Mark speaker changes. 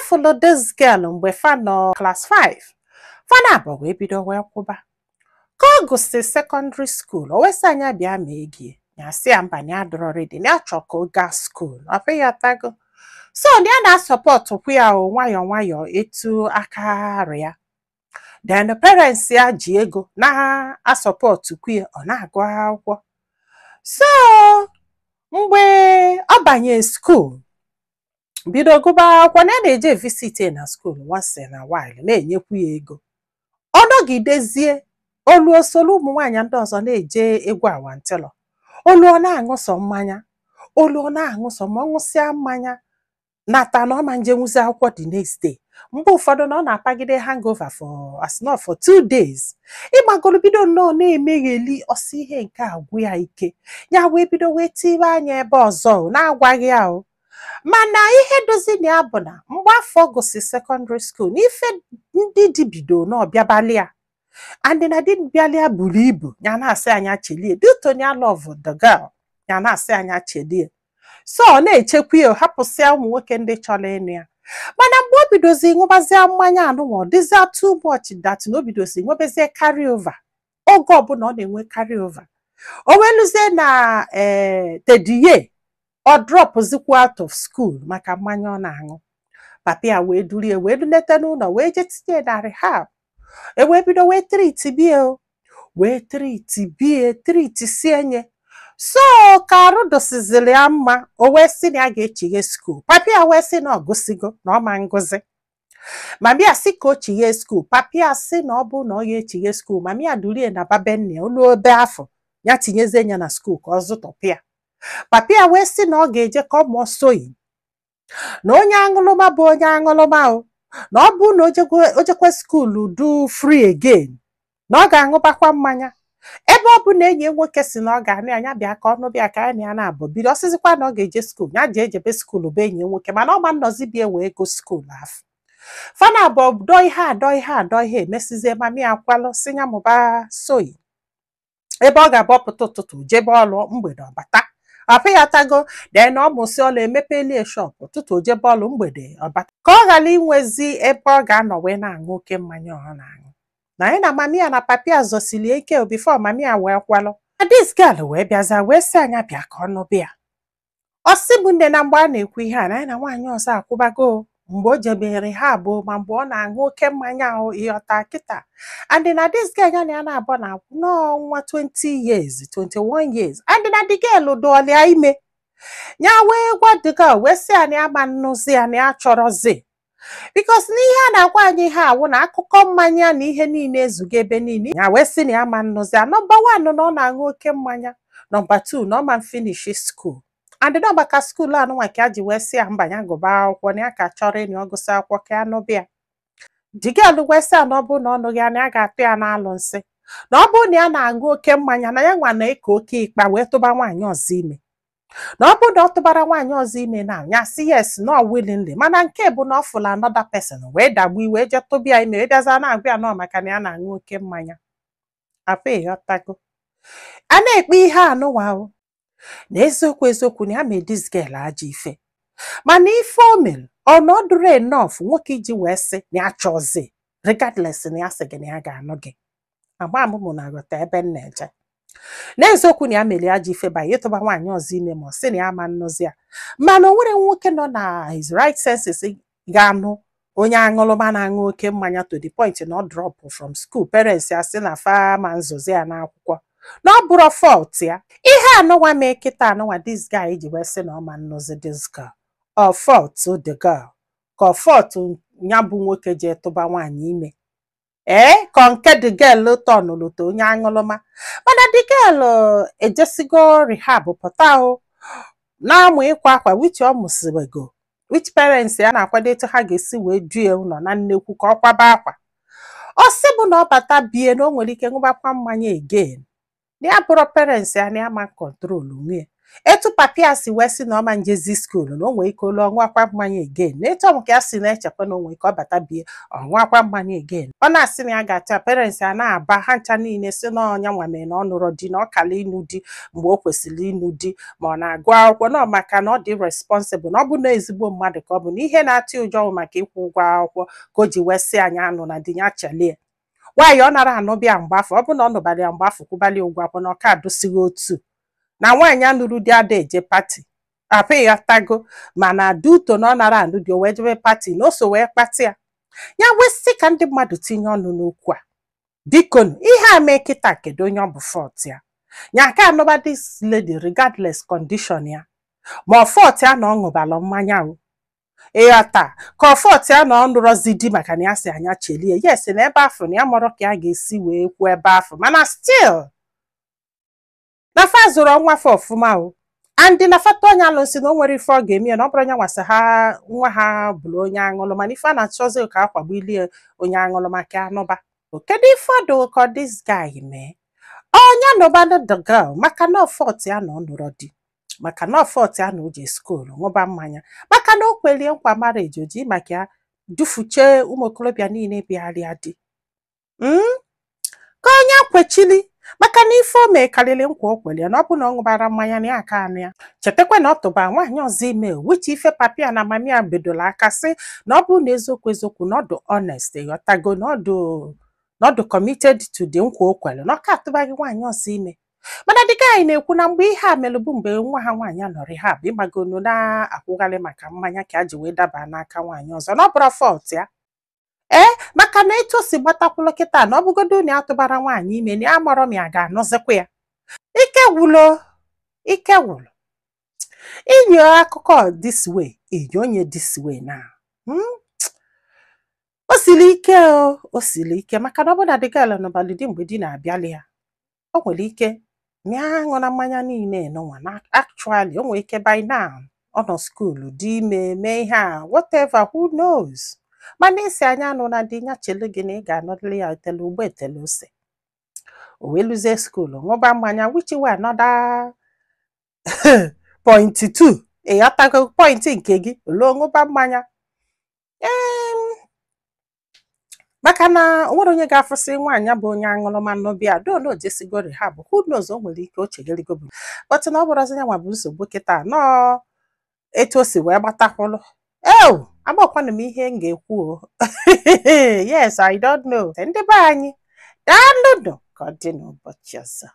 Speaker 1: fụlụ this girl mgbe fa nọ class 5. Fa na abụọ wee bido wee kwụba. Ka ọ gụsị secondary school, o wee sị anya bịa ma egie. Ya sị ya mba, na ya dọrọ ready, na ya chọ ka ọ gaa school. Ọ bụ ya tago. So na ya na-asupportkwu ya o nwayọọ nwayọọ etu aka arụ ya. Then parents ya ji ego na-asupportkwu ya, ọ na-agụ akwụkwọ. So mgbe ọ banye school, bido gụba akwụkwọ, na ya na-eje visit na school once in a while, na-enyekwu ya ego. Ọ nọgidezie olu osolu ụmụ nwaanyị ndị ọzọ na-eje egwu awantịlọ. Olu ọ na-aṅụ sọ mmanya, olu ọ na-aṅụ sọ ma ọ ṅụsịa mmanya nata na ọma njenwuzi akwụkwọ the next day. Mgbe ụfọdụ na ọ na-apagide hangover for as not for 2 days. Ịgbagoro bido nnọọ na-emegheli ọsọ ihe nke a gwụ ya ike. Ya wee bido wee tibe anya ebe ọzọ o, na-agwaghị ya o. Mana ihe dozi na ya bụ na mgbe afọ gụsị secondary school, na ife ndị di bido na ọbịabalị ya and na di bịalịa buru ibu. Ya na-asị anya chelie due to ya love the girl. Ya na-asị anya chelie. So ọ na-echekwa ya, hapụsịa ụmụ nwoke ndị chọrọ ịnụ ya. Mana mgbe o bidozi ṅụbazịa mmanya anụnwa, ọ dịzịa too much that na o bidozi nwebezie carry over. Oge ọbụla ọ na-enwe carry over. O wee lụzie na ee third year, ọ dropzikwa out of school maka mmanya ọ na-aṅụ. Papa ya wee durie wee dunete n'ụlọ, wee jee tinye na rehab. E wee bido wee treat bie o wee treat bie treat sie nye. So ka arụ dosiziri ya mma, o wee sị na ya ga-echighe school. Papa ya wee sị na ọ gụsigo, na ọ ma ngụzi. Mami ya sị ka o chighe school. Papa ya sị na ọ bụ na ọ ga-echighe school, mami ya durie na babe nne ya olu obe afọ ya tinyezie ya na school ka ọ zụtọpụ ya. Papa ya wee sị na ọ ga-eje ka ọ mụọ sewing, na onye aṅụlụma bụ onye aṅụlụma o, na ọ bụrụ na o jekwe school do free again, na ọ ga-aṅụbakwa mmanya. Ebe ọ bụ na enyi ya nwoke si na ọ ga-anụ ya, ya bịa ka ọ nụbịa ka ya na ya na-abụ biri. Ọsịzịkwa na ọ ga-eje school, ya ji ejebe school bụ enyi ya nwoke, mana ọ ma nnọzi bie wee go school afọ. Fana abụọ dọ ihe adọ ihe adọ ihe emesizie. Mami ya kwalụ si ya mụba sewing, ebe ọ ga-abụ ọpụta ụtụtụ jebe ọlụ, mgbede ọbata. Ọpụ ya tago. Then ọ mụsị ọlụ, emepelie shop. Ụtụtụ ojebe ọlụ, mgbede ọbata, ka ọ ghara inwezi ebe ọ ga-anọ wee na-aṅụ oke mmanya ọ na-aṅụ. Na anyị na mami ya na papi ya zọsili ike before mami ya wee kwalụ. Na this girl wee bịaza wee sị anya bịa ka ọ nụbịa. Ọ sị bụ nne, na mgbe a na-ekwu ihe a, na anyị na nwaanyị ọzọ akwụbago mgbe o jebere ha abụọ, ma mgbe ọ na-aṅụ oke mmanya ahụ. Ịghọta kịta? And na this girl ya na ya na-abụ na-akwụ n'ọnwa 20 years, 21 years, and na the girl dụọlịa ime. Ya wee gwa the girl wee sị ya na ya ma nnụzi ya, na ya chọrọzi, because n'ihe a na-agwa anyị ihe awụ na akụkọ mmanya na ihe niile ezugo ebe niile. Ya wee sị na ya ma nnụzi ya. Number 1, na ọ na-aṅụ oke mmanya. Number 2, na ọ ma finish school, and nọ maka school anụnwa ka ya ji wee sị ya mba, ya gụba akwụkwọ, na ya ka chọrọ ịnị ọgụsị akwụkwọ ka ya nụbịa. The girl wee sị ya na ọ bụrụ na ọ nụghị ya, na ya ga-atụ ya n'alụ nsị, na ọ bụrụ na ya na-aṅụ oke mmanya, na ya nwa na-eke oke ịkpa wee tụba nwaanyị ọzọ ime, na ọ bụrụ na ọ tụbara nwaanyị ọzọ ime na ya sị yes, no willingly, mana nke bụ na ọ fụla another person wee dagbu wee jee tụba ya ime, wee bịaza na-agwa ya nọ maka na ya na-aṅụ oke mmanya. Afọ ịghọtago? A na-ekpe ihe anụnwa o na eziokwu eziokwu na ya mee this girl ajọ ife. Mana ife o mere, ọ na ọ dụrụ enough nwoke iji wee sị na ya chọzi, regardless na ya sị gị na ya ga-anụ gị? Agba amụmụ na aghọta ebe m na-eje. N'eziokwu na ya mere ajọ ife ba ịtụba nwaanyị ọzọ ime, ma ọ sị na ya ama nnụzi ya, mana o nwere nwoke nọ na his right senses ga-anụ onye aṅụrụma na-aṅụ oke mmanya to the point na ọ drop from school, parents ya sị na fa ma nzụzi ya n'akwụkwọ, na ọ bụrụ fault ya? Ihe anụnwa mee kịta anụnwa, this guy ji wee sị na ọ ma nnụzi this girl, ọ fault the girl ka ọ fault ya bụ nwoke ji tụba nwaanyị ime? Ee, ka nke the girl tọnụlụta onye aṅụrụma. Mana the girl ejesigo rehab pụta o na-amụ ịkwa akwa, which ọ mụsịrịgo, which parents ya na-akwado etu ha ga-esi wee due ụlọ na nnekwu ka ọ kwaba akwa. Ọ sị bụ na ọ bata bie, na o nwere ike ṅụbakwa mmanya again, na ya bụrụ parents ya na ya ma control nwunye. Etu papi ya si wee sị na ọma njezi school, na o nwee ike olu ọṅụakwa mmanya again, na etu ọ ka ya si na-echekwa na o nwee ike ọ bata bie ọṅụakwa mmanya again. Ọ na-asị na ya ga-atụ ya, parents a na-aba ha ncha niile, si na ọnya nwa mere na ọ nụrụ di, na ọ kala ịnụ di mgbe o kwesịrị ịnụ di, ma ọ na-agụ akwụkwọ, na ọ maka na ọ dị responsible, na ọ bụ na ezigbo mmadụ ka ọ bụ, na ihe na-atụ ụjọ bụ maka ịkwụ ụgwọ akwụkwọ ka o ji wee sị anyị anụ na di ya chelie nwaanyị. Ọ nara anụbịa mgbe afọ, ọ bụ na ọ nụbara ya mgbe afọ, kwụbalị ụgwọ akwụkwọ, na ọ ka adụsịghị otu na nwaanyị anụrụ di ada eje party apịghị tago. Mana duto na ọ nara anụ di, o wee jebe party na o so wee kpata ya. Ya wesị ka ndị mmadụ tinye ọnụ n'okwu a, biko. Ihe a mee kịta, kedu onye ọ bụ fault ya? Ya ka anụba this lady regardless condition ya, ma ọ fault ya na ọ ṅụbalụ mmanya o, ịghọta, ka ọ fault ya na ọ nụrọzi di maka na ya si anya chelie? Yes, na ebe afọ na ya mọrọ ka ya ga-esi wee kwuo ebe afọ, mana still na fa zụrụ ọnwa fa ọfụma o, and na fata onye alụsị na o nwere ife ọ ga-eme ya, na ọ bụrụ onye nwasị ha nwa ha bụrụ onye aṅụlụ, mana ife a na-achọzi ka akwagbulie onye aṅụlụ maka anụba. Kedu ife ọ dị ka this guy mee? Onye nụbanụ the girl maka na fault ya na ọ nụrọ di, maka na fault ya na o je school ṅụba mmanya, maka na o kwelie nkwa marriage, o ji maka ya dufuchee ụmụ okorobịa niile bịarịa di, Ka onye kwechili maka na ife o mee karịrị nkwa o kwere ya, na ọ bụ na ọ ṅụbara mmanya na ya aka anụ ya. Chetakwa na ọ tụba nwaanyị ọzọ ime, which ife papi ya na mami ya bidoro aka sị na ọ bụrụ na eziokwu eziokwu na ọ dị honest, ịghọtago, na ọ dị committed to the nkwa o kwere, na ọ ka atụbaghị nwaanyị ọzọ ime. Mana dịka anyị na-ekwu, na mgbe ihe a mere bụ mgbe nwa ha nwaanyị nọ rehab, ịgbagonu na-akwụgharị maka mmanya ka a ji wee daba n'aka nwaanyị ọzọ, na ọ bụrụ fault ya. Ee, maka na etu o si gbatakwụlụ kịta, na ọ bụgodo na ya tụbara nwaanyị ime, na ya marọ ma ya ga-anụzikwa ya. Ike gwụlụ, ike gwụlụ inyo akụkọ this way, enyo onye this way na O siri ike o, o siri ike, maka na ọ bụrụ na the girl nụbalụ di mgbe di na-abịalị ya, o nwere ike mịa aṅụ na mmanya niile nụnwa, na actually o nwere ike by now ọ nọ school, dị ime, mee ihe a, whatever, who knows. Mana isi anya anụ na di ya chelu gị na ị ga-anọdụrụ ya etele ugbo etele ose, o wee luzie school ṅụba mmanya, which way another point two, ịghọtago point nke gị, oluo ṅụba mmanya. Ee, maka na o nwere onye ga-afụsị nwaanyị bụ onye aṅụrụma n'obi a do na ojesigo rehab, who knows, o nwere ike o chegerigo bụ, but na ọ bụrụzi ya nwa bụ nsogbu kịta nọọ etu o si wee gbatakwụlụ ew. Agbakwanụ m ihe m ga-ekwu o. Yes, I don't know. Ndị be anyị, daalụnụ. Ka ọ dị n'ụbọchị ọzọ.